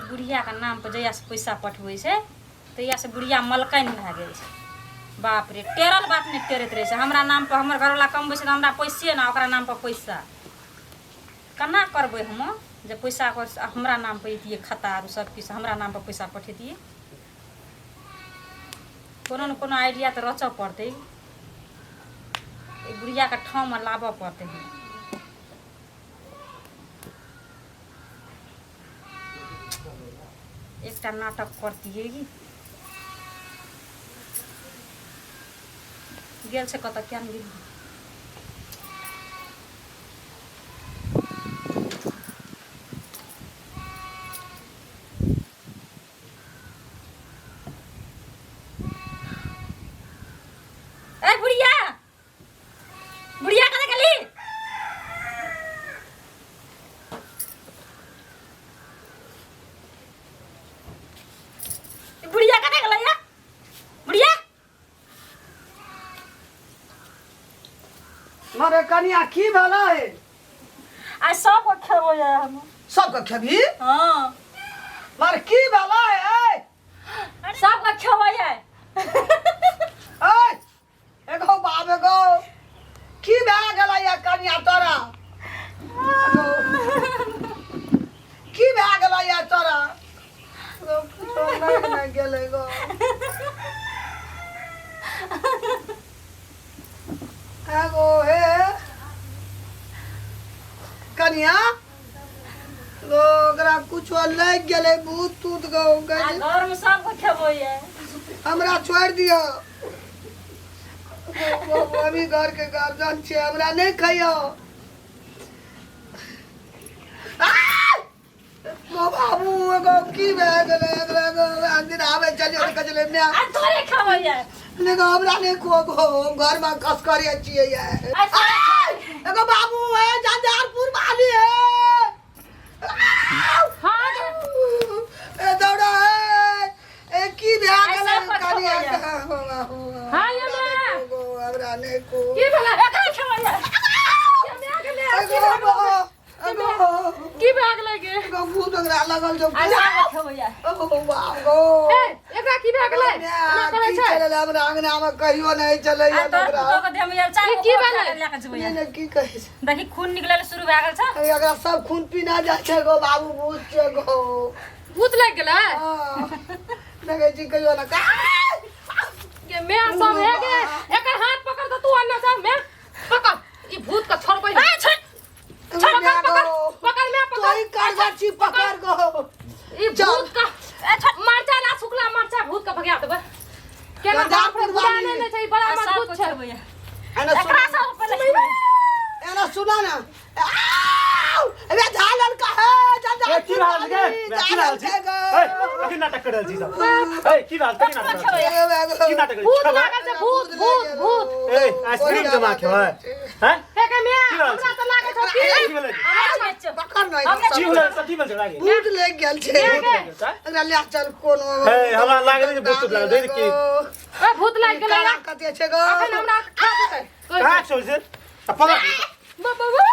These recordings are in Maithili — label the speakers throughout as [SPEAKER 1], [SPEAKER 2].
[SPEAKER 1] बुढ़ियाके नामपर जहियासँ पैसा पठबै छै तहियासँ बुढ़िया मलकाइन भए गेल छै। बाप रे, टेरल बात नहि टेरैत रहै छै। हमरा नामपर हमर घरवला कमबै छै तऽ हमरा पैसे ने, ओकरा नामपर पैसा। केना करबै हम जे पैसा ओकर हमरा नामपर अयतियै, खाता आर सब किछु हमरा नामपर पैसा पठेतियै? कोनो ने कोनो आइडिया तऽ रचऽ पड़तै। एहि बुढ़ियाके ठाँवमे लाबऽ पड़तै हमरा। एकटा नाटक करतियै। की गेल छै कतऽ, किया नहि गेल? ए बुढ़िया, बुढ़िया, कतऽ गेली? ई बुढ़िया कतऽ गेलै या? बुढ़िया।
[SPEAKER 2] मरे कनिया, की भेलै?
[SPEAKER 1] आ सब खेबो या हम।
[SPEAKER 2] सबके खेबही?
[SPEAKER 1] हाँ।
[SPEAKER 2] मारे की भेलै? ए।
[SPEAKER 1] सब खेबो या।
[SPEAKER 2] ए एगो बाप, एगो की भए गेलै या कनिया तोरा? एगो, की भए गेलै या तोरा? एगो कुछो लागि नहि गेलै गो। एगो हे कनिया गो, ओकरा कुछो लागि गेलै भूत तूत गो।
[SPEAKER 1] आ घर में सब खेबो या।
[SPEAKER 2] हमरा छोड़ि दिअ, अभी घर के गार्जियन छियै, हमरा नहि खइयौ। गो बाबू, एगो की भए गेलै एकरा? एगो दिन आबै चलियो तऽ कहै छलै माय।
[SPEAKER 1] आ तोरे खेबो या।
[SPEAKER 2] नहि गो, हमरा नहि खुओ गो, हम घरमे कसकरे छियै।
[SPEAKER 1] आ तोरे खेबो।
[SPEAKER 2] एगो बाबू, हे झंझारपुर वाली, हे।
[SPEAKER 3] हाँ।
[SPEAKER 2] ए दौड़ा, हे ए, की भए
[SPEAKER 1] आइ
[SPEAKER 2] गेलै
[SPEAKER 1] सब पर
[SPEAKER 2] कनिया?
[SPEAKER 3] खबैया। हाँ, ये माय।
[SPEAKER 2] गो हमरा नहि को।
[SPEAKER 3] की भेलै?
[SPEAKER 1] एकरा खेबो या।
[SPEAKER 3] ये माय के माय, की
[SPEAKER 2] एगो
[SPEAKER 3] भए गेलै?
[SPEAKER 2] एगो
[SPEAKER 3] की भए गेलै गे?
[SPEAKER 2] एगो भूत ओकरा लगल छौ।
[SPEAKER 1] आ सब खेबो या।
[SPEAKER 2] ओ बाप गो।
[SPEAKER 3] ए, एकरा की भए गेलै? एना करै
[SPEAKER 2] की
[SPEAKER 3] छै?
[SPEAKER 2] चलल हमरा अंगना मे कहियो नहि चलै।
[SPEAKER 1] आ तोर पुतोह के देह में आयल चाय।
[SPEAKER 3] ई की भेलै?
[SPEAKER 1] लए के जेबै।
[SPEAKER 2] नहि नहि, की कहै छै?
[SPEAKER 1] देखी, खून निकले शुरू भए गेल छै।
[SPEAKER 2] अरे, एकरा सब खून पीना जाइ छै गो बाबू, भूत छै गो।
[SPEAKER 3] भूत लागि गेलै?
[SPEAKER 2] हाँ, देखै छी कहियो ने का।
[SPEAKER 3] गे माय सब, हे गे, एकर हाथ पकड़ तऽ तू अन्ना जा। माय पकड़, ई भूत के छोड़बै नहि।
[SPEAKER 1] ए, छोड़।
[SPEAKER 3] पकड़ पकड़ पकड़ माय, पकड़।
[SPEAKER 2] तोही कर छी, पकड़ गो।
[SPEAKER 3] ई भूत का मरचा ला, सुखला मरचा, भूत के भगा देबै। केना बाप रे,
[SPEAKER 2] झंझारपुर
[SPEAKER 3] बुझा
[SPEAKER 2] वाली।
[SPEAKER 3] नहि दै छै, ई बड़ा
[SPEAKER 1] आ सब
[SPEAKER 3] मजबूत
[SPEAKER 1] के
[SPEAKER 3] छै।
[SPEAKER 1] खेबो या।
[SPEAKER 2] एना
[SPEAKER 1] एकरा
[SPEAKER 2] सुना।
[SPEAKER 1] सब पहिले खेबो या।
[SPEAKER 2] एना सुना ना। आउ! अरे झालल का है।
[SPEAKER 4] ए, की भेल छै गे? की भेल छै? ए, कथी नाटक कर रहल छी सब? ए, की भेल? कथी नाटक कर रहल छी? की नाटक कर
[SPEAKER 3] भूत
[SPEAKER 4] खेबै?
[SPEAKER 3] लागल छै, भूत भूत भूत।
[SPEAKER 4] ए, आइसक्रीम जमा खेबै? हैं?
[SPEAKER 3] हे गे माय,
[SPEAKER 4] की भेल
[SPEAKER 3] हमरा
[SPEAKER 4] छै?
[SPEAKER 3] तऽ लागै छौ की
[SPEAKER 4] की भेलै?
[SPEAKER 2] पकड़ ना।
[SPEAKER 4] की भेलै? कथी भेल छै रागी?
[SPEAKER 2] भूत लागि गेल छै।
[SPEAKER 3] गे।
[SPEAKER 2] एकरा ले चल कोनो।
[SPEAKER 4] हे, हमरा लागल जे भूत लागल, देख की।
[SPEAKER 3] ए, भूत लागि गेलै।
[SPEAKER 2] काला कते छै गो?
[SPEAKER 3] अखन हमरा खा देतै।
[SPEAKER 4] कहाँ छौ से? आ पकड़।
[SPEAKER 3] बाबा बाबा।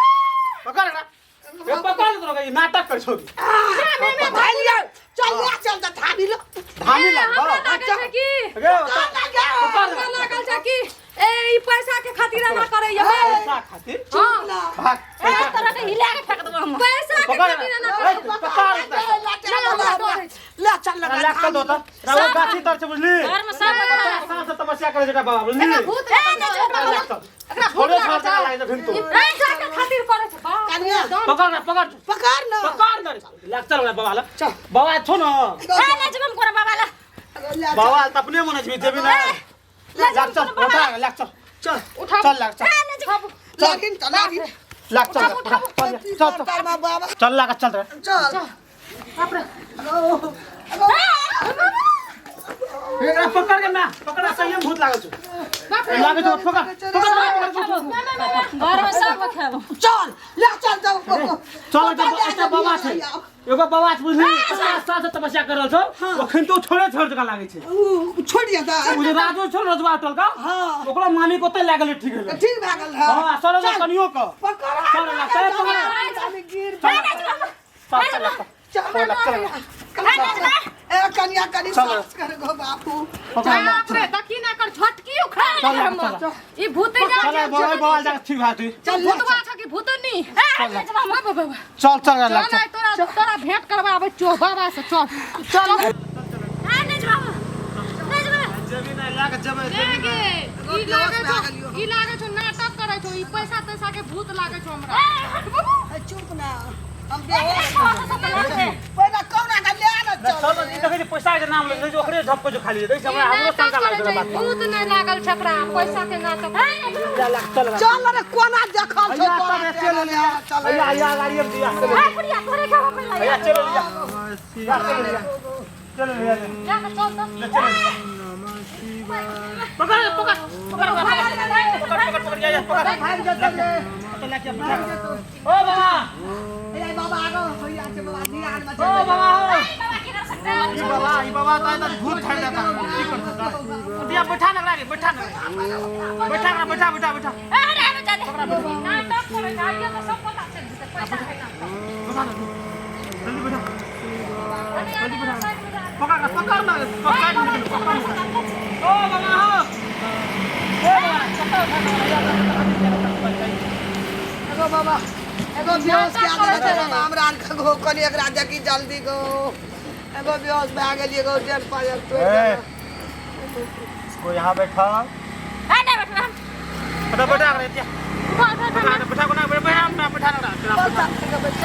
[SPEAKER 4] पकड़ एकरा। ए, पकड़ तोरा ई नाटक कर छौ।
[SPEAKER 2] भाई लिया, चल ले चल त थामी लो।
[SPEAKER 4] धामी लाग
[SPEAKER 3] हमरा लागल छै की
[SPEAKER 4] गे, पकड़।
[SPEAKER 3] हमरा लागल छै की ए ई पैसा के खातिर एना करैया।
[SPEAKER 4] पैसा खातिर?
[SPEAKER 3] हाँ।
[SPEAKER 4] भाग।
[SPEAKER 1] ए, तोरा के हिला के फेंक देबो हम।
[SPEAKER 3] पैसा के
[SPEAKER 4] पकड़।
[SPEAKER 3] खातिर एना
[SPEAKER 4] ए,
[SPEAKER 3] करैया।
[SPEAKER 4] पकड़ एकरा।
[SPEAKER 3] नहि, हमरा डर होइ छै।
[SPEAKER 2] ले चल लगा।
[SPEAKER 4] लग चल दो त रावण गाछी तर छै, बुझली?
[SPEAKER 1] घर में सब
[SPEAKER 4] 50 साल से तपस्या करे छै बाबा, बुझली?
[SPEAKER 3] एकरा भूत लागल छै, एकरा
[SPEAKER 4] लग चल।
[SPEAKER 3] एकरा भूत
[SPEAKER 4] छोड़े
[SPEAKER 3] लागल
[SPEAKER 4] छोड़
[SPEAKER 3] छै।
[SPEAKER 4] देना लागै छै फिर तू।
[SPEAKER 3] ई पैसा के खातिर करै छै बाप रे,
[SPEAKER 2] कनिया।
[SPEAKER 3] दम।
[SPEAKER 4] पकड़ ना, पकड़।
[SPEAKER 2] पकड़ ना।
[SPEAKER 4] पकड़ ना, लग चल ओकरा बाबा लग।
[SPEAKER 2] चल।
[SPEAKER 4] बाबा छो न।
[SPEAKER 1] ए, ले जेबो हम कोरा बाबा ला।
[SPEAKER 2] ले।
[SPEAKER 4] बाबा त अपने मन छै, जेबी ना। लग चल, उठा, लग चल।
[SPEAKER 2] चल।
[SPEAKER 3] उठा।
[SPEAKER 4] चल, लग चल।
[SPEAKER 2] लागिन त लागिन।
[SPEAKER 4] लग चल, उठा, चल चल चल।
[SPEAKER 2] तार बाबा।
[SPEAKER 4] चल लग चल रे।
[SPEAKER 2] चल।
[SPEAKER 3] बाप रे।
[SPEAKER 4] एकरा पकड़ के ना, पकड़, सही में भूत लागल छौ।
[SPEAKER 3] बाप रे।
[SPEAKER 4] लागल छौ, पकड़ पकड़ पकड़ पकड़।
[SPEAKER 1] घर में सब खेबो।
[SPEAKER 2] चल ले चल जाओ।
[SPEAKER 4] चल, एकटा एकटा बाबा छै, एगो बाबा छै, बुझली? 50 साल से तपस्या कर रहल छौ। अखन तो छोड़े छोड़ जकाँ लागै छै।
[SPEAKER 2] छोड़ दिया था।
[SPEAKER 4] ओ जे राजू छौ, रजुआ टोल का।
[SPEAKER 2] हाँ।
[SPEAKER 4] ओकरा मामी को ओतै लागल, ठीक भेलै।
[SPEAKER 2] ठीक भए गेल है।
[SPEAKER 4] हाँ, सरोज
[SPEAKER 2] चल।
[SPEAKER 4] कनियो के।
[SPEAKER 2] पकड़।
[SPEAKER 4] चल, लग चल, पकड़।
[SPEAKER 2] गिर।
[SPEAKER 4] चल चल चल।
[SPEAKER 2] चल।
[SPEAKER 4] चल चल।
[SPEAKER 2] ए कनिया कनी
[SPEAKER 4] चल।
[SPEAKER 2] सास कर गो बापू।
[SPEAKER 3] बाप रे, देखी ना एकर झटकी उखाड़
[SPEAKER 4] चल,
[SPEAKER 3] हमर।
[SPEAKER 4] चल।
[SPEAKER 3] ई भूतिया
[SPEAKER 4] चल बवाल बवाल जा ठीक भा तू।
[SPEAKER 2] चल।
[SPEAKER 3] भूतवा छ कि भूतनी? बाबा बाबा।
[SPEAKER 4] चल चल
[SPEAKER 3] चल
[SPEAKER 4] चल।
[SPEAKER 3] आइ तोरा तोरा भेंट करवाबै चो बाबा से, चल
[SPEAKER 2] चल।
[SPEAKER 4] जमीन लाग जबै।
[SPEAKER 3] गे गे, ई
[SPEAKER 2] एगो
[SPEAKER 3] लागै
[SPEAKER 2] बेहोश
[SPEAKER 3] छौ
[SPEAKER 2] भए गेलियौ।
[SPEAKER 3] ई लागै छौ नाटक करै छौ, ई पैसा तैसा के भूत लागै छौ हमरा।
[SPEAKER 2] ए, चुप ना, हम बेहोश पहिने कौना के ले ने।
[SPEAKER 4] चल।
[SPEAKER 2] चल।
[SPEAKER 4] ई देखै छी पैसा के नाम ले ओकरे झपको जो खाली दै छै
[SPEAKER 3] ई
[SPEAKER 4] हमरा हमरो
[SPEAKER 3] नाटक
[SPEAKER 4] शंका
[SPEAKER 3] करै
[SPEAKER 4] लागल
[SPEAKER 3] छौ, ई
[SPEAKER 4] बात।
[SPEAKER 3] भूत नहि लागल छै एकरा, पैसा के नाटक।
[SPEAKER 4] जा ला चल।
[SPEAKER 2] चल रे, कोना देखल छौ
[SPEAKER 4] भैया
[SPEAKER 2] तोरा?
[SPEAKER 4] तब चल ले।
[SPEAKER 2] चल।
[SPEAKER 4] भैया भैया गाड़ी में दिया। भैया चल लिया, चल लिया, चल लिया।
[SPEAKER 3] जा के चल तऽ।
[SPEAKER 4] ले चल, पकड़ पकड़ पकड़ पकड़ पकड़ पकड़, जा जा पकड़।
[SPEAKER 2] भागि जेतौ रे।
[SPEAKER 4] तो लेके बैठा। ओ बाबा।
[SPEAKER 2] ए बाबा आगो भैया छै बाबा, ध्यान में
[SPEAKER 4] ओ
[SPEAKER 2] छै।
[SPEAKER 4] बाबा, ओ ई बाबा, ई बाबा तो इधर भूत छाड़ देता। की कर सकता दिया? बैठा ना रे, बैठा ना, बैठा ना, बैठा बैठा बैठा।
[SPEAKER 3] नाटक करै छै, आइए तऽ सब पता चलि जेतै पैसा के नाटक।
[SPEAKER 4] बैठा ना, जल्दी बैठा, जल्दी बैठा। पकड़ ना, पकड़ ना, पकड़ ना, पकड़ ना। ओ बाबा हो, ओ बाबा, पकड़ ना।
[SPEAKER 2] एगो बाबा, एगो बेहोश कए देने छै बाबा हमरा आरके गो, कनि एकरा देखी जल्दी गो। एगो बेहोश भए गेलियै गो, डेढ़ पायल तोड़ि
[SPEAKER 5] ए,
[SPEAKER 2] देलक।
[SPEAKER 5] इसको यहाँ बैठा।
[SPEAKER 4] बैठा बैठा रे, बैठा बैठा बैठा बैठा बैठा बैठा ना।
[SPEAKER 2] बस आके बैठ।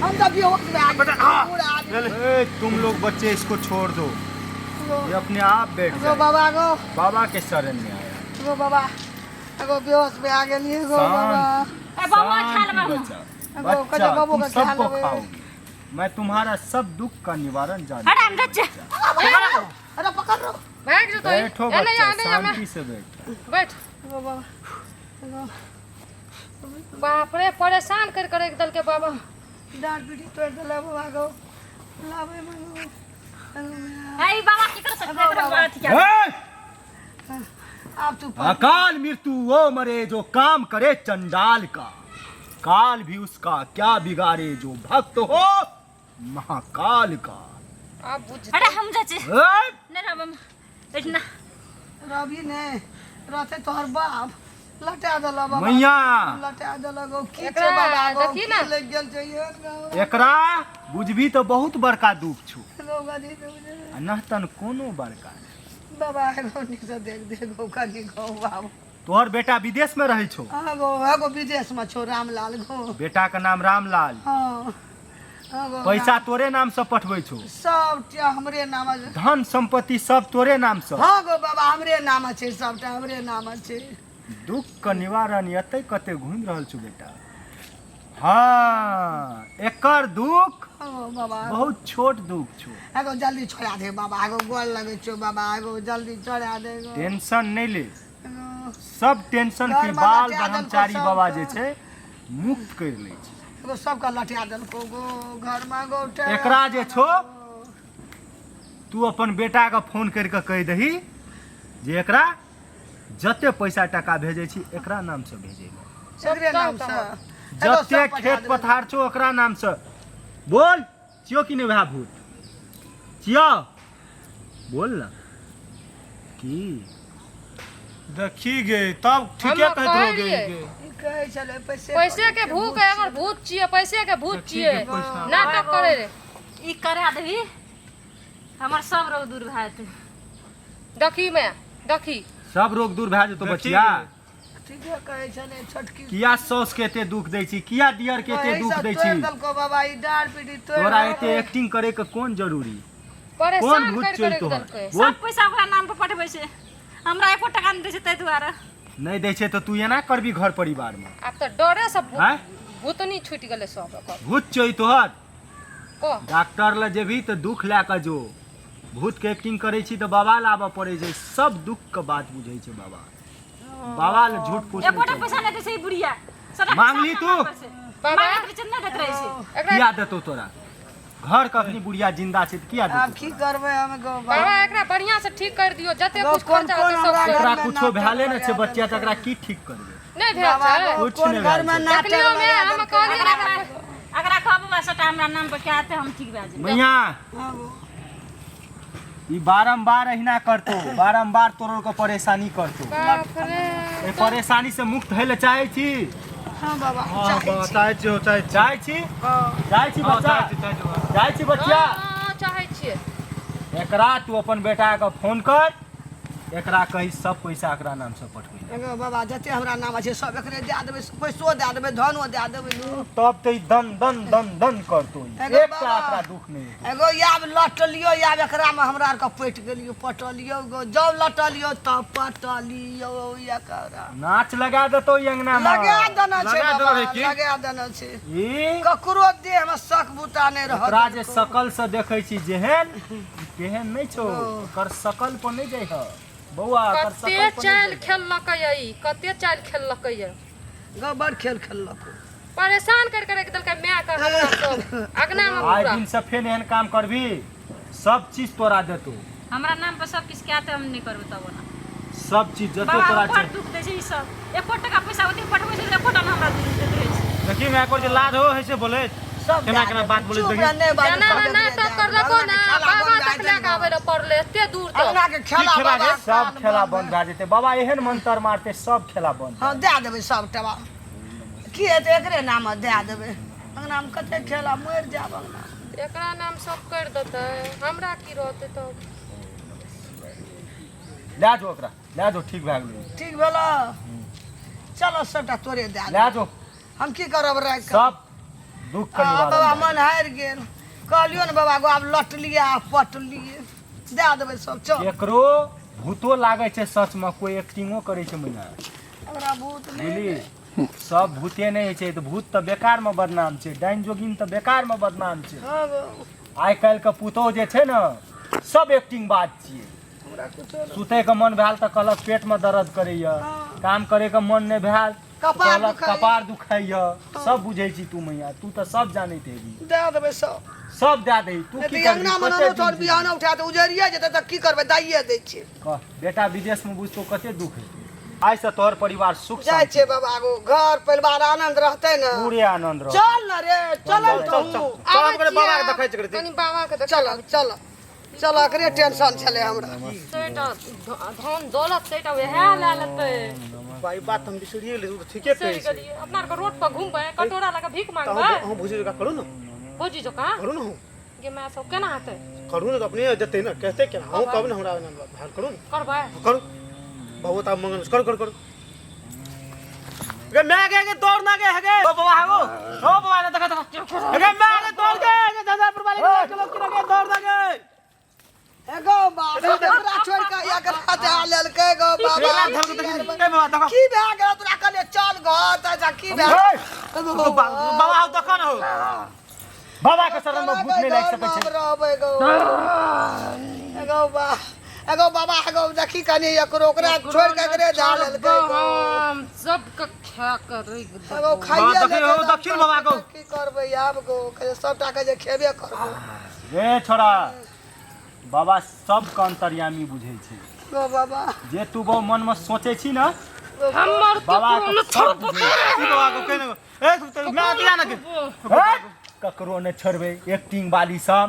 [SPEAKER 2] हम तऽ बेहोश भए
[SPEAKER 4] बैठा,
[SPEAKER 2] गेलियै
[SPEAKER 4] हाँ।
[SPEAKER 2] पूरा आदमी।
[SPEAKER 4] ले ले।
[SPEAKER 5] ए, तुम लोग बच्चे इसको छोड़ दो, ये अपने आप बैठ
[SPEAKER 2] एगो
[SPEAKER 5] जाए।
[SPEAKER 2] बाबा गो।
[SPEAKER 5] बाबा के शरण में आया।
[SPEAKER 2] एगो बाबा, एगो बेहोश भए गेलियै गो बाबा।
[SPEAKER 5] शांत शांति बच्चा।
[SPEAKER 2] एगो
[SPEAKER 5] बच्चा
[SPEAKER 2] कहे बाबू
[SPEAKER 5] तुम
[SPEAKER 2] के खा
[SPEAKER 5] सबको
[SPEAKER 2] लेबै।
[SPEAKER 5] खाओगे, मैं तुम्हारा सब दुख का निवारण जान।
[SPEAKER 2] अरे पकड़ रो।
[SPEAKER 3] भागि जेतौ ई।
[SPEAKER 5] बैठो
[SPEAKER 3] एने
[SPEAKER 5] बच्चा,
[SPEAKER 3] आ, एने आ,
[SPEAKER 5] शांति से बैठो।
[SPEAKER 3] बैठ।
[SPEAKER 2] एगो बाबा, एगो
[SPEAKER 3] बाप रे, परेशान कर कर राखि देलकै बाबा।
[SPEAKER 2] डाँट पीटी तोड़ि देलक बाबा गो, लाबै गो।
[SPEAKER 5] ए!
[SPEAKER 2] आब तू
[SPEAKER 5] अकाल मृत्यु वो मरे जो काम करे चंडाल का, काल भी उसका क्या बिगाड़े जो भक्त हो महाकाल का।
[SPEAKER 3] आब बुझ।
[SPEAKER 1] अरे हम जाचे।
[SPEAKER 5] ए!
[SPEAKER 1] नहीं रब इतना।
[SPEAKER 2] रवि ने रहते तोहर बाप लटा देलक बाबा।
[SPEAKER 5] मैया।
[SPEAKER 2] लटा देलक गो, की छै
[SPEAKER 3] एकरा
[SPEAKER 2] बाबा गो?
[SPEAKER 3] देखी ना।
[SPEAKER 2] की लागि गेल छै एहन गो?
[SPEAKER 5] एकरा बुझबी तो बहुत बड़का दुख छौ।
[SPEAKER 2] गो गदी गो।
[SPEAKER 5] आ नहतन कोनो बड़का नहि।
[SPEAKER 2] बाबा एगो नीक से देख दे गो कनि गो बाबू।
[SPEAKER 5] तोहर बेटा विदेश में रहै छौ?
[SPEAKER 2] हाँ गो, एगो विदेश में छौ रामलाल गो।
[SPEAKER 5] बेटा के नाम रामलाल?
[SPEAKER 2] हाँ हाँ गो।
[SPEAKER 5] पैसा तोरे नाम से पठबै छौ?
[SPEAKER 2] सबटा हमरे नाम छै।
[SPEAKER 5] धन संपत्ति सब तोरे नाम से?
[SPEAKER 2] हाँ गो बाबा, हमरे नाम छै, सबटा हमरे नाम छै।
[SPEAKER 5] दुख के निवारण एते कते घूमि रहल छौ बेटा। हाँ, एकर दुख
[SPEAKER 2] हाँ गो बाबा।
[SPEAKER 5] बहुत छोट दुख छौ।
[SPEAKER 2] एगो जल्दी छोड़ा दे बाबा, एगो गोर लगै छौ बाबा, एगो जल्दी छोड़ा दे गो।
[SPEAKER 5] टेंशन नहीं ले।
[SPEAKER 2] एगो
[SPEAKER 5] सब टेंशन के
[SPEAKER 2] घरमे
[SPEAKER 5] बाल
[SPEAKER 2] लटिया देलकौ
[SPEAKER 5] ब्रह्मचारी
[SPEAKER 2] सबके।
[SPEAKER 5] बाबा जे छै मुक्त कर लै छै।
[SPEAKER 2] एगो सबके लटिया देलकौ गो घरमे गो।
[SPEAKER 5] एकरा जे छौ तू अपन बेटा के फोन करि कऽ कहि दही जे एकरा जते पैसा टाका भेजै छी एकरा नाम से भेजै लए।
[SPEAKER 2] एकरे नाम से एगो
[SPEAKER 5] जते
[SPEAKER 2] सब पठा
[SPEAKER 5] खेत
[SPEAKER 2] देबै।
[SPEAKER 5] पथार छौ ओकरा नाम से। बोल, छियो कि नहि वएह भूत छियो? बोल ना की।
[SPEAKER 4] देखी गे, तब ठीके
[SPEAKER 3] हम
[SPEAKER 4] कहैत रहो गे।
[SPEAKER 3] कहलियै।
[SPEAKER 4] गे।
[SPEAKER 2] ई कहै छलै पैसे
[SPEAKER 3] पैसे के भूख है, एकर भूत छियै, पैसे के भूत छियै।
[SPEAKER 4] के पैसा।
[SPEAKER 3] नाटक करे रे।
[SPEAKER 1] ई करा देबी, हमर सब रोग दूर भए जेतै।
[SPEAKER 3] देखी मैं देखी।
[SPEAKER 5] सब रोग दूर भए जेतौ।
[SPEAKER 4] देखी
[SPEAKER 5] बचिया।
[SPEAKER 2] ठीके कहै छलै छोटकी।
[SPEAKER 5] किया साउस के एते दुख दै छी? किया दियर के एते दुख दै छी?
[SPEAKER 2] तोड़ि देलकौ बाबा, ई डाँड़ पीटी तोड़ि
[SPEAKER 5] तोरा
[SPEAKER 2] देलकौ।
[SPEAKER 5] एते एक्टिंग करे के कोन जरूरी? कोन
[SPEAKER 3] परेशान
[SPEAKER 5] भूत
[SPEAKER 3] कर
[SPEAKER 5] छौ
[SPEAKER 3] कर
[SPEAKER 5] तोहर?
[SPEAKER 3] देलकै।
[SPEAKER 5] बोल।
[SPEAKER 1] सब पैसा ओकरा नाम पर पठबै छै, हमरा एको टका नहि दै छै, ताहि दुआरे।
[SPEAKER 5] नहि दै छै तऽ तू एना करबी घर परिवार में?
[SPEAKER 3] आब तऽ डरे से
[SPEAKER 5] आँय?
[SPEAKER 3] भूतनी छूटि गेलै सब एकर।
[SPEAKER 5] भूत छौ ई तोहर?
[SPEAKER 3] कह।
[SPEAKER 5] डॉक्टर लग जेबही तऽ दुख लए कऽ जो। भूत के एक्टिंग करै छी तऽ बाबा लए आबऽ पड़ै छै। सब दुख के बात बुझै छै बाबा। बाबा लए झूठ फूस
[SPEAKER 1] एकोटा
[SPEAKER 5] नहि चलै।
[SPEAKER 1] पैसा नहि दै छै ई बुढ़िया, सबटा पैसा
[SPEAKER 5] मांगली
[SPEAKER 1] अपना
[SPEAKER 5] तू?
[SPEAKER 1] नाम पर छै।
[SPEAKER 3] बाबा।
[SPEAKER 1] मांगैत रहै छै, नहि दैत रहै छै।
[SPEAKER 3] एकरा
[SPEAKER 5] किया देतौ तोरा? घर के अखनी बुढ़िया जिंदा छै तऽ किया
[SPEAKER 2] आब
[SPEAKER 5] देतौ
[SPEAKER 2] की
[SPEAKER 5] तोरा?
[SPEAKER 2] करबै हम गो बाबा?
[SPEAKER 3] बाबा, एकरा बढ़िया से ठीक कर दियो, जते
[SPEAKER 2] गो,
[SPEAKER 3] कुछ
[SPEAKER 2] कोन-
[SPEAKER 3] खर्चा
[SPEAKER 2] कोन
[SPEAKER 3] होतै सब
[SPEAKER 2] हमरा
[SPEAKER 3] कर।
[SPEAKER 5] एकरा
[SPEAKER 2] घरमे
[SPEAKER 5] कुछो
[SPEAKER 2] नाटक
[SPEAKER 5] भेले ने छै
[SPEAKER 2] लगा
[SPEAKER 5] बच्चा, तऽ
[SPEAKER 2] देलकै।
[SPEAKER 5] एकरा की ठीक करबै?
[SPEAKER 3] नहि भेल
[SPEAKER 2] बाबा
[SPEAKER 3] छै?
[SPEAKER 2] गो,
[SPEAKER 5] कुछ
[SPEAKER 2] कोन
[SPEAKER 5] नहि भेल
[SPEAKER 2] घरमे
[SPEAKER 5] छै।
[SPEAKER 2] नाटक
[SPEAKER 3] देखलियो मे
[SPEAKER 2] लगा
[SPEAKER 3] हम
[SPEAKER 2] देलकै?
[SPEAKER 3] कहलियै
[SPEAKER 1] एकरा कहबै बौआ सबटा हमरा नाम पर कए देतै हम ठीक भए जेबै।
[SPEAKER 5] मैया
[SPEAKER 2] हाँ गो।
[SPEAKER 5] ई बारम्बार अहिना करतो, बारम्बार तोरो के परेशानी करतो।
[SPEAKER 3] बाप रे।
[SPEAKER 5] ए परेशानी से मुक्त होइ लए चाहै छी?
[SPEAKER 2] हाँ बाबा,
[SPEAKER 4] हाँ
[SPEAKER 2] चाहै
[SPEAKER 4] बाबा,
[SPEAKER 2] छी।
[SPEAKER 4] चाहै छी हो, चाहै छी।
[SPEAKER 5] चाहै छी?
[SPEAKER 2] हाँ।
[SPEAKER 5] चाहै छी
[SPEAKER 4] हाँ,
[SPEAKER 5] बच्चा?
[SPEAKER 4] चाहै छी, चाहै छी बाबा।
[SPEAKER 5] चाहै छी बच्चा?
[SPEAKER 3] हाँ, चाहै छियै।
[SPEAKER 5] एकरा तू अपन बेटा के फोन कर, एकरा कही सब पैसा एकरा नाम से पठबै लए।
[SPEAKER 2] एगो बाबा जते हमरा नाम छै सब एकरे दए देबै, पैसो दए देबै, धनो दए देबै।
[SPEAKER 5] तब तऽ ई दन दन दन दन करतो ई।
[SPEAKER 2] एगो
[SPEAKER 5] एकटा
[SPEAKER 2] बाबा।
[SPEAKER 5] एकरा दुख नहि हेतौ।
[SPEAKER 2] एगो आब लटलियो, आब एकरामे हमरा आरके पटि गेलियो, पटलियो गो, जब लटलियो तब पटलियो एकरा।
[SPEAKER 5] नाच लगा देतो ई अंगना में।
[SPEAKER 2] लगा देना छै
[SPEAKER 4] लगा
[SPEAKER 2] बाबा,
[SPEAKER 4] देना रे की?
[SPEAKER 2] लगा देना छै।
[SPEAKER 5] ई
[SPEAKER 2] ककरो देह में शक बुता नहि रहत।
[SPEAKER 5] एकरा जे सकल से देखै छी जेहन तेहन नहि छौ, ओकर सकल पर नहि जाइ ह बौआ, ओकर
[SPEAKER 3] कते
[SPEAKER 5] सकल पर नहि
[SPEAKER 3] चालि
[SPEAKER 5] जाइ ह।
[SPEAKER 3] खेललकै ई, कते चालि खेललकै।
[SPEAKER 2] गो बड़ खेल खेललक।
[SPEAKER 3] परेशान कर के राखि देलकै माय के हमरा सब अगना में।
[SPEAKER 5] आइ
[SPEAKER 3] पूरा
[SPEAKER 5] दिन से फेर एहन काम करबी, सब चीज तोरा देतो।
[SPEAKER 1] हमरा नाम पर सब किछु कए तऽ हम नहि करबै तब ओना।
[SPEAKER 5] सब चीज जते
[SPEAKER 1] बाबा
[SPEAKER 5] तोरा
[SPEAKER 1] बड़
[SPEAKER 5] छै।
[SPEAKER 1] दुख दै छै ई सब, एको टका पैसा ओते पठबै छै तऽ एको टा नहि हमरा दुख दैत रहै छै।
[SPEAKER 4] देखी माय पर जे लाज हो होइ छै बोले
[SPEAKER 2] सब
[SPEAKER 4] केना
[SPEAKER 2] दए
[SPEAKER 4] केना
[SPEAKER 2] देबै।
[SPEAKER 4] बात बोलै
[SPEAKER 2] चुप
[SPEAKER 4] देखी।
[SPEAKER 2] रह, नहि बाजू,
[SPEAKER 3] जेना
[SPEAKER 2] सब एकरे
[SPEAKER 3] नाटक
[SPEAKER 2] दए देबै।
[SPEAKER 3] करलको
[SPEAKER 2] अंगना
[SPEAKER 3] ना,
[SPEAKER 2] के खेला
[SPEAKER 3] बाबा
[SPEAKER 2] बन्द
[SPEAKER 3] तक
[SPEAKER 2] भए
[SPEAKER 3] लए के
[SPEAKER 2] जेतै।
[SPEAKER 3] आबै लए पड़लै एते दूर तक।
[SPEAKER 2] अंगना के खेला
[SPEAKER 4] की खेला
[SPEAKER 2] बाबा
[SPEAKER 4] रे?
[SPEAKER 5] सब
[SPEAKER 2] कान
[SPEAKER 5] खेला
[SPEAKER 2] बन्द
[SPEAKER 5] बंद भए जेतै बाबा, एहन मंत्र मारते सब खेला बंद।
[SPEAKER 2] हाँ दए देबै सबटा बाबा, की हेतै एकरे नाम दए देबै। अंगनामे कते खेला, मरि जायब अंगना।
[SPEAKER 3] एकरा नाम सब कर देतै, हमरा की रहतै तब?
[SPEAKER 5] लए जो ओकरा, लए जो, ठीक भए गेलै।
[SPEAKER 2] ठीक भेलो, चलो सबटा तोरे दए
[SPEAKER 5] लए
[SPEAKER 2] देबै।
[SPEAKER 5] जो।
[SPEAKER 2] हम की करब राखि कऽ?
[SPEAKER 5] सब दुख के
[SPEAKER 2] आ,
[SPEAKER 5] निवारण
[SPEAKER 2] बाबा
[SPEAKER 5] भए
[SPEAKER 2] मन हारि गेल, कहलियौ ने बाबा गो, आब लटलियै आ पटलियै, दए देबै सब, चल।
[SPEAKER 5] गेल। एकरो भूतो लागै छै सच में, कोई एक्टिंगो करै छै मैया।
[SPEAKER 2] हमरा भूत नहि।
[SPEAKER 5] बुझली, सब भूते नहि होइ छै तऽ भूत तऽ बेकार में बदनाम छै, डाइन जोगिन तऽ बेकार में बदनाम छै।
[SPEAKER 2] हाँ गो।
[SPEAKER 5] आइ काल्हि के पुतोह जे छै ने सब एक्टिंग बाज छियै।
[SPEAKER 2] हमरा कुछो नहि।
[SPEAKER 5] सुतै के मन भेल तऽ कहलक पेट में दर्द करैया,
[SPEAKER 2] हाँ।
[SPEAKER 5] काम करे के मन नहि भेल
[SPEAKER 2] कपार
[SPEAKER 5] कहलक
[SPEAKER 2] दुखाइया।
[SPEAKER 5] कपार दुखाइया। सब बुझै छी तू मैया, तू तऽ सब जानैत हेबी।
[SPEAKER 2] दए देबै सब।
[SPEAKER 5] सब दए दही तू।
[SPEAKER 2] नहि
[SPEAKER 5] की
[SPEAKER 2] तऽ
[SPEAKER 5] करबी?
[SPEAKER 2] अंगना मे
[SPEAKER 5] कते
[SPEAKER 2] ननो
[SPEAKER 5] दिन
[SPEAKER 2] तोहर
[SPEAKER 5] जीबी?
[SPEAKER 2] बिहान उठा तऽ उजरिये जेतै तऽ की करबै? दाइए दै छियै।
[SPEAKER 5] कह बेटा, विदेश में बुझतो कते दुख हेतै। आइ से तोहर परिवार सुख
[SPEAKER 2] जाइ
[SPEAKER 5] शांति
[SPEAKER 2] छियै बाबा गो, घर परिवार आनंद रहतै ने?
[SPEAKER 5] पूरे आनंद रह।
[SPEAKER 2] चल ने रे, चल।
[SPEAKER 4] चल चल
[SPEAKER 2] तू
[SPEAKER 4] चल,
[SPEAKER 3] आबै
[SPEAKER 4] ओकरे बाबा के
[SPEAKER 3] छियै।
[SPEAKER 4] देखै छै।
[SPEAKER 3] कनि बाबा के देख।
[SPEAKER 2] चल चल चल, एकरे टेंशन छलै हमरा।
[SPEAKER 3] सेटा धन दौलत सेटा वएह लए लेतै।
[SPEAKER 4] भाई, बात हम बिसरिए गेलियै, ओ तऽ ठीके कहै
[SPEAKER 3] बिसरि
[SPEAKER 4] छै।
[SPEAKER 3] गेलियै। अपना आरके रोड पर घुमबै, कटोरा लए कऽ भीख
[SPEAKER 4] तऽ
[SPEAKER 3] मांगबै।
[SPEAKER 4] अहूँ अहूँ भौजी जकाँ करू ने।
[SPEAKER 3] भौजी जकाँ
[SPEAKER 4] करू ने अहूँ।
[SPEAKER 3] गे माय, सब केना हेतै?
[SPEAKER 4] करू ने तऽ अपने देतै ने, कहतै केना? अहूँ कहबै ने हमरा एना भाल करू ने।
[SPEAKER 3] करबै।
[SPEAKER 4] करू, बहुत आब मंगल करू करू करू। गे मैं गे गे दौड़ ना गे हगे ओ बाबा हगो ओ बाबा ना देखा देखा गे मैं गे दौड़ गे गे झंझारपुर वाले के लोग के दौड़ ना गे।
[SPEAKER 2] एगो बाबा एकरा छोड़ि कऽ एकरा दए लेलकै गो बाबा।
[SPEAKER 4] एकरा धर के देखी ए बाबा, देखो।
[SPEAKER 2] की भए गेल तोरा? कहलियै चल घर तऽ जा, की भए
[SPEAKER 5] हे!
[SPEAKER 2] गेल?
[SPEAKER 4] बाबा आओ देखो ना हो।
[SPEAKER 5] बाबा के शरण में भूत नहि लागि सकै छै।
[SPEAKER 2] रहबै गो। एगो बा, एगो बाबा, एगो देखी कनी एकरो, ओकरा छोड़ि कऽ एकरे दए लेलकै गो।
[SPEAKER 3] हम सबके खा के रखि देबौ।
[SPEAKER 2] एगो खाइए
[SPEAKER 4] हाँ, देखियौ,
[SPEAKER 2] लेतै तऽ
[SPEAKER 4] दक्षिण बाबा गो।
[SPEAKER 2] की करबै आब गो? कहै सबटा के जे खेबे करबै।
[SPEAKER 5] रे छोड़ा, बाबा सबके अंतर्यामी बुझै छै।
[SPEAKER 2] गो बाबा,
[SPEAKER 5] जे तू बहु मन में सोचै छी ने
[SPEAKER 3] हमर
[SPEAKER 5] बाबा
[SPEAKER 3] ककरो
[SPEAKER 5] के
[SPEAKER 3] न
[SPEAKER 5] सब बुझै छै।
[SPEAKER 4] की बाबा को कहने ए तू तो मैं दिया ना के।
[SPEAKER 5] हे! ककरो नहि छोड़बै। एक्टिंग वाली सब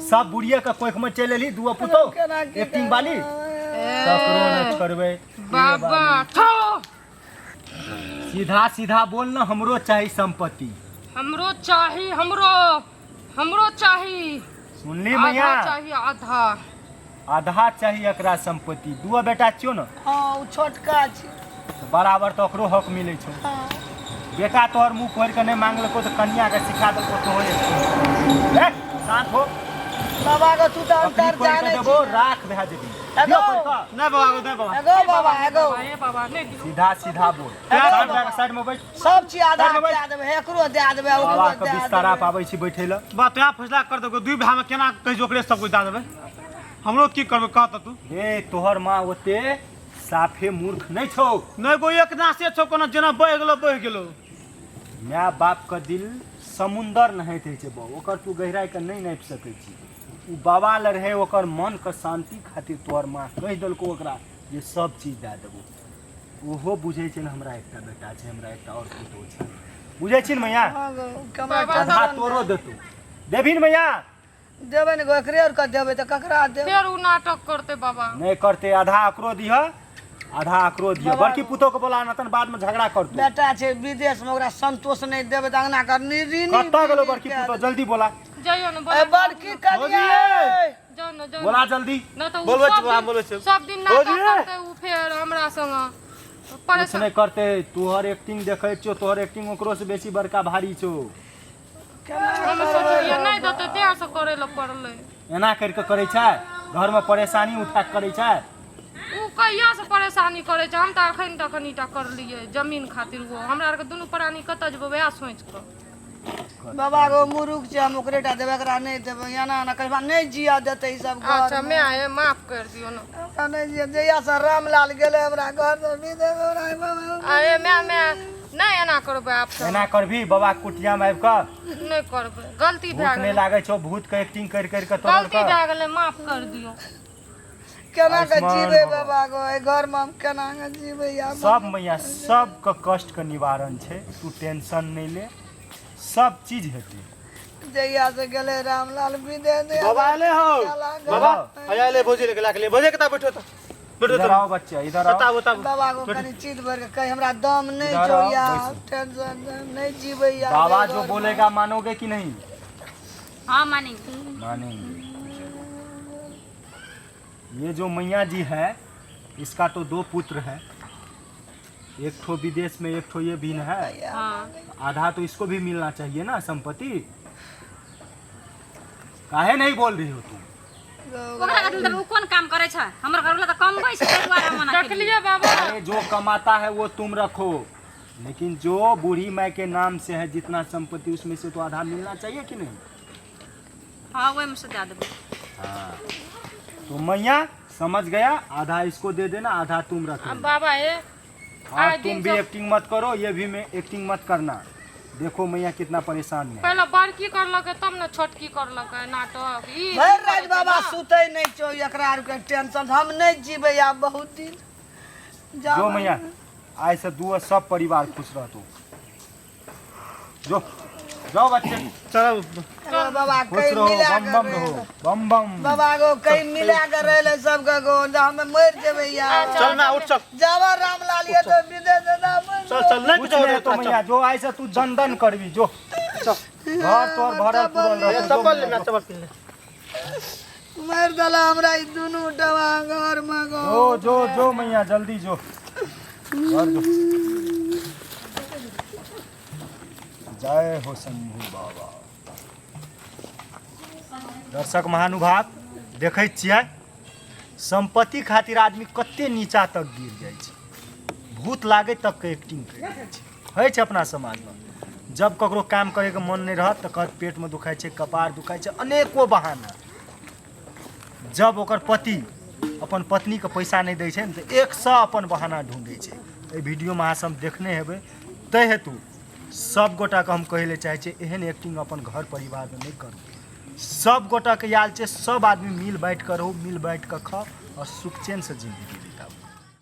[SPEAKER 5] सब बुढ़िए के कोख में चलि एली दुओ पुतोह।
[SPEAKER 2] केना की
[SPEAKER 5] एक्टिंग वाली ककरो नहि छोड़बै।
[SPEAKER 3] बाबा छो।
[SPEAKER 5] सीधा सीधा बोल न, हमरो चाही संपत्ति।
[SPEAKER 3] हमरो चाही, हमरो हमरो चाही।
[SPEAKER 5] सुनली
[SPEAKER 3] आधा
[SPEAKER 5] मैया?
[SPEAKER 3] चाही आधा।
[SPEAKER 5] आधा चाही एकरा संपत्ति। दुओ बेटा छियौ ने?
[SPEAKER 2] हँ, ओ छोटका छै।
[SPEAKER 5] तऽ बराबर तऽ ओकरो हक मिलै छौ।
[SPEAKER 2] हँ।
[SPEAKER 5] बेटा तोहर मुँह फोड़ि कऽ नहि मांगलको तऽ कनिया के सिखा देलको तोहरे। ए, शांत हो।
[SPEAKER 2] बाबा गो, तू तऽ
[SPEAKER 5] बकरी
[SPEAKER 2] अंतर
[SPEAKER 5] फोड़ि कऽ
[SPEAKER 2] जानै
[SPEAKER 5] देबो
[SPEAKER 2] छी।
[SPEAKER 5] राख भए जेबी।
[SPEAKER 2] एगो।
[SPEAKER 5] दियौ फोड़ि कऽ।
[SPEAKER 4] नहीं बाबा को नहीं बाबा।
[SPEAKER 2] एगो बाबा, एगो।
[SPEAKER 3] ए बाबा, नहि दियौ।
[SPEAKER 5] सीधा सीधा बोल।
[SPEAKER 4] एगो।
[SPEAKER 5] साइड भए कऽ साइड में बैठ।
[SPEAKER 2] सब चीज आधा
[SPEAKER 5] साइड में बैठ।
[SPEAKER 2] दए देबै, एकरो दए देबै, ओकरो
[SPEAKER 5] बाबा के
[SPEAKER 2] दए
[SPEAKER 5] बिस्तारा
[SPEAKER 2] देबै।
[SPEAKER 5] पाबै छी बैठे लए।
[SPEAKER 4] बा तो यहाँ फैसला कर दो, दुई भाई में केना कहि जो ओकरे सब कुछ दे देबै, हमरो की करबै कह तऽ तू।
[SPEAKER 5] रे, तोहर माँ ओते साफे मूर्ख नहि छौ।
[SPEAKER 4] नहीं गो, एक नासे छौ, कोनो जेना बहि गेलो बहि गेलो।
[SPEAKER 5] माय बाप के दिल समुन्दर नहैत होइ छै बौ, ओकर तू गहराई के नहि नापि सकै छी। ओ बाबा लए रहै, ओकर मनके शान्ति खातिर तोहर माँ कहि देलकौ ओकरा जे सब चीज दए देबौ। ओहो बुझै छै ने हमरा एकटा बेटा छै, हमरा एकटा आओर पुतोह छै। बुझै छी ने मैया?
[SPEAKER 2] हँ गो, कमाइ
[SPEAKER 3] बाबा,
[SPEAKER 5] आधा तोरो देतौ, देबही ने मैया?
[SPEAKER 2] देबै ने गो, एकरे आर के देबै तऽ ककरा देबै?
[SPEAKER 3] फेर उ नाटक करते बाबा।
[SPEAKER 5] नहि करते, आधा एकरो दिह, आधा एकरो दिह। बड़की पुतोह के बोला, न तन बाद में झगड़ा करतौ।
[SPEAKER 2] बेटा छै विदेश में, ओकरा संतोष नहि देबै तऽ अंगना के ऋणी
[SPEAKER 5] कतऽ गेलो बड़की पुतोह? जल्दी बोला।
[SPEAKER 3] जइयो ने
[SPEAKER 2] ए
[SPEAKER 3] बोला।
[SPEAKER 2] बड़की कनिया ए,
[SPEAKER 3] जाउ ने, जाउ ने।
[SPEAKER 5] बोला जल्दी।
[SPEAKER 3] नहि तऽ उ
[SPEAKER 4] बोलबै
[SPEAKER 3] सब
[SPEAKER 4] छी बाबा,
[SPEAKER 3] दिन-
[SPEAKER 4] बोलबै छी।
[SPEAKER 3] सब दिन नाटक
[SPEAKER 4] बोलिए।
[SPEAKER 3] करते उ फेर हमरा संग
[SPEAKER 5] कुछ
[SPEAKER 3] परेशान
[SPEAKER 5] नहि करते। तोहर एक्टिंग देखै छियौ, तोहर एक्टिंग ओकरो से बेसी बड़का भारी छौ।
[SPEAKER 3] हम सोचलियै नहि देतै, तें से करै लए पड़लै।
[SPEAKER 5] एना करि कऽ करै छै, घरमे परेशानी उठा कऽ करै छै।
[SPEAKER 3] उ कहिया से परेशानी करै छै, हम तऽ अखन तक कनिटा करलियै जमीन खातिर। ओ हमरा आरके दुनू प्राणी कतऽ जेबै, वएह सोचि कऽ।
[SPEAKER 2] बाबा गो, मुरुख छै, हम ओकरे टा देबै, एकरा नहि देबै। एना एना कहिबा नहि जिया देतै ई सब घर।
[SPEAKER 3] अच्छा माय, माफ कर दियौ ने।
[SPEAKER 2] हमरा नहि जिया, जहिया से रामलाल गेलै हमरा घर से विदेश, हमरा बाबा।
[SPEAKER 3] अरे माय, माय नहि एना करबै आब से।
[SPEAKER 5] एना करबी बाबा कुटिया मे आबि कऽ?
[SPEAKER 3] नहि करबै, गलती भए
[SPEAKER 5] भूत नहि
[SPEAKER 3] गेलै।
[SPEAKER 5] लागै छौ भूत के एक्टिंग करि करि कऽ तोहर
[SPEAKER 3] गलती भए गेलै, माफ कर दियौ।
[SPEAKER 2] केना के
[SPEAKER 5] आयुष्मान
[SPEAKER 2] जीबै
[SPEAKER 5] भव।
[SPEAKER 2] बाबा गो, एहि घर मे हम केना के जीबै आब?
[SPEAKER 5] सब मैया, सबके कष्ट के निवारण छै, तू टेंशन नहि ले, सब चीज हेतै।
[SPEAKER 2] जहिया से गेलै रामलाल विदेश।
[SPEAKER 4] बाबा एले हो। बाबा आया एले भौजी लेके लाके ले भौजी कता बैठो तो बैठो
[SPEAKER 5] इधर
[SPEAKER 4] तो।
[SPEAKER 5] आओ बच्चा, इधर आओ।
[SPEAKER 4] बताओ बताओ।
[SPEAKER 2] बाबा को कनी चीत भर के कहीं हमरा दम नहीं
[SPEAKER 5] इधर
[SPEAKER 2] छौ
[SPEAKER 5] आओ,
[SPEAKER 2] या
[SPEAKER 5] बैसो।
[SPEAKER 2] टेंशन नहीं जीबै या।
[SPEAKER 5] बाबा जो बोलेगा मानोगे कि नहीं?
[SPEAKER 1] हाँ, मानेंगे।
[SPEAKER 5] मानेंगे। ये जो मैया जी है, इसका तो दो पुत्र है, एक ठो विदेश में, एक ठो ये भी न है।
[SPEAKER 3] हाँ।
[SPEAKER 5] आधा तो इसको भी मिलना चाहिए ना संपत्ति। काहे नहीं बोल रही हो तुम?
[SPEAKER 1] ओकरा कथी देबै? उ कोन काम करै छै? हमर घरवला तऽ कमबै छै, ताहि दुआरे मना केलियै।
[SPEAKER 3] देखलियै बाबा।
[SPEAKER 5] अरे जो कमाता है वो तुम रखो, लेकिन जो बूढ़ी माई के नाम से है जितना संपत्ति, उसमें से तो आधा मिलना चाहिए कि नहीं?
[SPEAKER 1] हाँ, ओहिमे से दए देबै।
[SPEAKER 5] हाँ, तो मैया समझ गया, आधा इसको दे देना, आधा तुम रख
[SPEAKER 3] आ
[SPEAKER 5] लेना।
[SPEAKER 3] बाबा हे
[SPEAKER 5] और
[SPEAKER 3] आए
[SPEAKER 5] तुम
[SPEAKER 3] दिन
[SPEAKER 5] भी
[SPEAKER 3] सब-
[SPEAKER 5] एक्टिंग मत करो, ये भी मैं एक्टिंग मत करना। देखो मैया कितना परेशान है।
[SPEAKER 3] पहिले बड़की करलकै तब ने छोटकी करलकै नाटक ई।
[SPEAKER 2] भरि राति बाबा सुतै नहि छौ एकरा आरके टेंशन, हम नहि जीबै आब बहुत दिन जा।
[SPEAKER 5] जो मैया, आज से दुआ सब परिवार खुश रहतो। जो जाओ बच्चे।
[SPEAKER 4] चलो।
[SPEAKER 2] चलो बाबा।
[SPEAKER 5] खुश
[SPEAKER 2] कहीं
[SPEAKER 5] रहो।
[SPEAKER 2] मिला
[SPEAKER 5] बम
[SPEAKER 2] के
[SPEAKER 5] बम
[SPEAKER 2] रह
[SPEAKER 5] रहो, बम बम।
[SPEAKER 2] बाबा गो, कहीं मिला के रहले सबके गो, हम मरि जेबै यार।
[SPEAKER 4] चल ना, उठ चल।
[SPEAKER 2] जावा रामलाल ये तो विदेश ना।
[SPEAKER 4] चल चल, नहीं
[SPEAKER 5] कुछ
[SPEAKER 4] कुछ
[SPEAKER 5] नहीं तो मैया, जो आए से तू दन दन करबी, जो घर तोर भरल पुरल रहतो। जो
[SPEAKER 4] चप्पल ले।
[SPEAKER 5] मैया,
[SPEAKER 4] ना चप्पल पहन ले।
[SPEAKER 2] मारि देला हमरा ई दुनू डबा घर मे गो।
[SPEAKER 5] जो जो जो मैया, जल्दी जो, घर जो। जय हो शंभू बाबा। दर्शक महानुभाव, देखै छियै सम्पत्ति खातिर आदमी कते नीचा तक गिर जाइ छै, भूत लागै तकके एक्टिंग करि दै छै। होइ छै अपना समाजमे, जब ककरो काम करैके मन नहि रहत तऽ कहत पेटमे दुखाइ छै, कपार दुखाइ छै, अनेको बहाना। जब ओकर पति अपन पत्नीके पैसा नहि दै छै ने तऽ एक सए अपन बहाना ढूँढै छै। एहि वीडियोमे अहाँ सब देखने हेबै। ताहि हेतु सब गोटाके हम कहै लए चाहै छियै, एहन एक्टिंग अपन घर परिवारमे नहि करू। सब गोटाके याद छै, सब आदमी मिल बाँटि कऽ रहू, मिल बाँटि कऽ खाउ आओर सुख चैनसँ जिन्दगी।